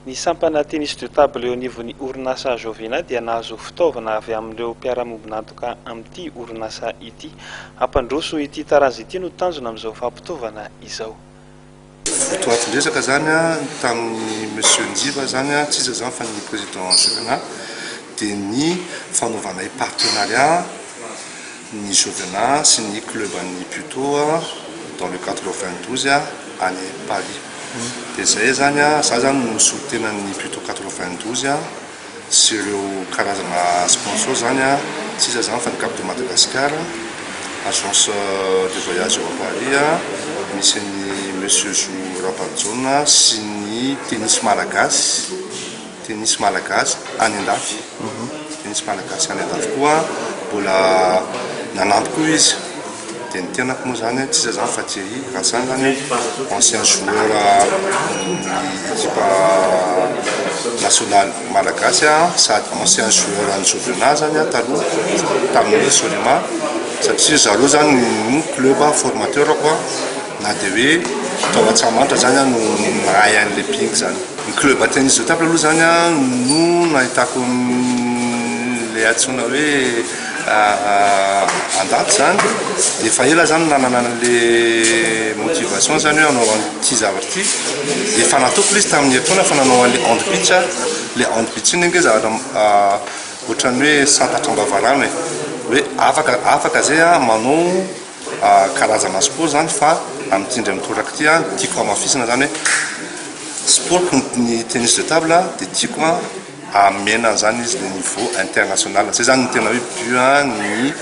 Ny sampana tennis de table eo anivon'ny orinasa Jovena dia nahazo fitaovana avy amin'ireo mpiara-miombon'antoka amin'ity orinasa ity. Hampandroso ity taranja ity no tanjona amin'izao fampitaovana izao. Votoatin-dresaka zany tamin'ny monsieur Njiva zany, tsy iza zany fa ny président Jovena, dia ny fanaovanay partenariat ny Jovena sy ny club an'ny Puteaux dans le 92 any Paris. Dia zay zany, za zany no misolo tena ny Puteaux 92 sy ireo karazana sponsor zany, tsy iza zany fa ny Cap de Madagascar, agence de voyage ao Paris, misy ny monsieur Zo Rabajaona sy ny tennis malagasy, tennis malagasy any andafy, tennis malagasy any andafy koa mbola nanampy koa izy. Dia ny tenako moa zany tsy iza zany fa Thierry Ratsany zany, ancien joueur ny équipe nationale malagasy sady ancien joueur ny Jovena zany taloha tamin'ny Solema, satria zareo zany no club formateur koa, na dia hoe tao Antsahamanitra zany no nahay an'le ping zany. Ny club tennis de table aloha zany no nahitako le antsoina hoe andaty zany. De efa ela zany nanana an'le motivation zany hoe hanao an'ity zavatra ity. De efa nataoko le izy tamin'ny herintaona fa nanao an'le hand beach. Le hand beach iny ange zavatra ohatran'ny hoe santatra am-bavarano e, hoe afaka zay manao karazana sport zany, fa amin'ity indray mitoraka ity tiako hamafisina zany hoe sport ny tennis de table, de tiako amena zany izy le niveau international. Zay zany no tena hoe but ny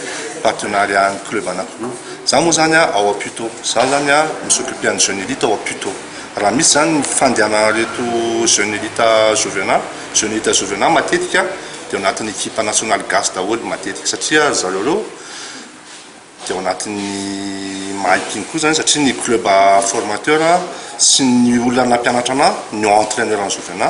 partenariat ny club anankiroa. Za moa zany ao Puteaux, za zany mi-s'occuper an'ny jeune élite ao Puteaux. Raha misy zany ny fandehanana reto jeune élite Jovena, jeune élite Jovena matetika de ao anatin'ny équipe nationale gasy daholo matetika, satria zareo reo de ao anatin'ny mahay ping koa zany, satria ny club formateur sy ny olona nampianatra anahy ny entraîneur ny Jovena.